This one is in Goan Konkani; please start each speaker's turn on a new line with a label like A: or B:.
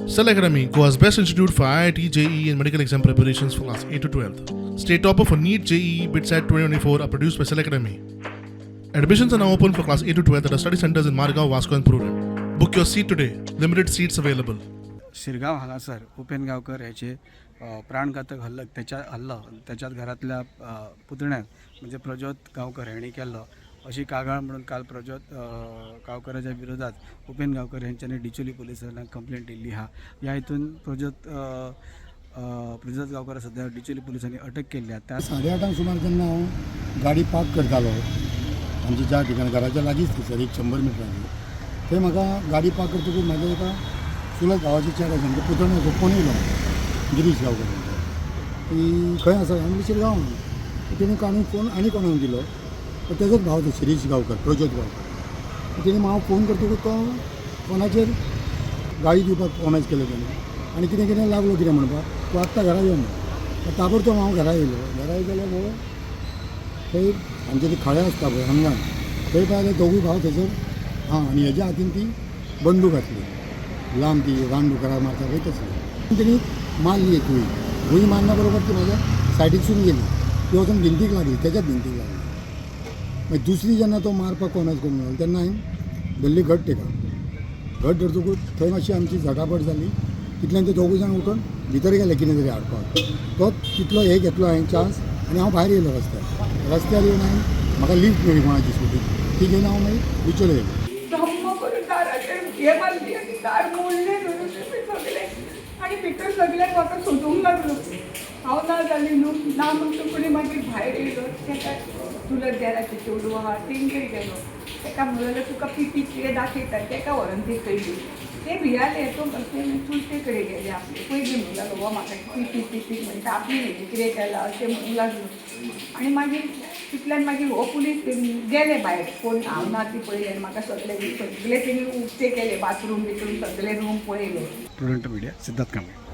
A: Cell Academy, Goa's best institute for IIT, JEE, and medical exam preparations for class 8 to 12. State topper for NEET, JEE, BITSAT 2024 are produced by Cell Academy. Admissions are now open for class 8 to 12 at our study centers in Margao, Vasco, and Prudent. Book your seat today. Limited seats available.
B: Shirgaon हांगासर उपेन गांवकर हेचे प्राणघातक हल्लो तेच्या हल्लो तेच्याच घरांतल्या पुतण्यान म्हणजे प्रज्योत गांवकर हेणी केल्लो अशी कागाळ म्हणून काल प्रज्योत गांवकराच्या विरोधात उपेन गांवकर हेंच्यांनी डिचोली पुलिसांना कंप्लेंट दिल्ली आहा. ह्या हितून प्रज्योत अ, अ, प्रज्योत गांवकर सद्या डिचोली पुलिसांनी अटक केल्ली आहा. त्या
C: 8:30 सुमार जेन्ना हांव गाडी पार्क करतालो, आमच्या ज्या ठिकाणी घराच्या लागींच थंयसर एक 100 मिटरांचेर, थंय म्हाका गाडी पार्क करतकूच म्हाज्या एका चुलत भावाच्या चेड्याचो, म्हणजे पुतणयाचो फोन येयलो, गिरीश गांवकर म्हणटा, की खंय आसा. हांवें म्हणलें शिरगांव. तेणी काडून फोन आनी कोणाक दिलो, तर तेजोच भाव तो शिरीश गांवकर, प्रज्योत गांवकर. तेणी म्हाका फोन करतकूच तो फोनाचेर गाळी दिवपाक कोमेस केलें तेणें आनी कितें कितें लागलो कितें म्हणपाक, तूं आत्तां घरा यो म्हणून. ताबडतोब हांव घरा येयलो. घरा येयलो जाल्यार पळय थंय आमचे ते खळे आसता पळय आंगण, थंय पळय दोगूय भाव थंयसर आहा आनी हेज्या हातीन ती बंदूक आसली, लांब, ती रानडुकराक मारता पळय तसली. तेणी मारली एक गुळी. गुळी मारल्या बरोबर ती म्हाज्या सायडीकसून गेली, ती वचून भिंतीक लागली, तेज्याच भिंतीक लागली. मागीर दुसरी जेन्ना तो मारपाक कोमेस करूंक लागलो तेन्ना हांवें धरली घट तेका. घट धरतकूच थंय मातशी आमची झटापट जाली. तितल्यान ते दोगूय जाण उठून भितर गेले कितें तरी हाडपाक. तो तितलो हे घेतलो हांवें चान्स आनी हांव भायर येयलो रस्त्यार. रस्त्यार येवन हांवें म्हाका लिफ्ट मेळ्ळी कोणाची स्कुटी, ती घेवन हांव मागीर बिचोले येयलो.
D: धम्म करून दाराचेर हे मारली आनी दार मोडलें धरून सगळें आनी भितर सगळ्यांक म्हाका सोदूंक लागलो. हांव ना जाली न्हू, ना म्हणटा फुडें मागीर भायर येयलो. तेका चुलत देराचें चेडूं आहा, तेंगेर गेलो. तेका म्हणलें, तुका पिपी कितें दाखयता. तेका व्हरोन ती कयली. ते भियाले. तो ते चुलते कडेन गेले आपले. पयलीं म्हणूंक लागलो, हो म्हाका पिपी पिपी म्हणटा, आपणे हेजें कितें केलां अशें म्हणूंक लागलो. आनी मागीर तितल्यान मागीर हो पुलीस गेले भायर. कोण हांव ना ती पळयली आनी म्हाका सगळे सगळे तेणी उक्ते केले, बाथरूम बिथरूम सगळे रूम पळयले.
B: Prudent media, Siddharth Kamble.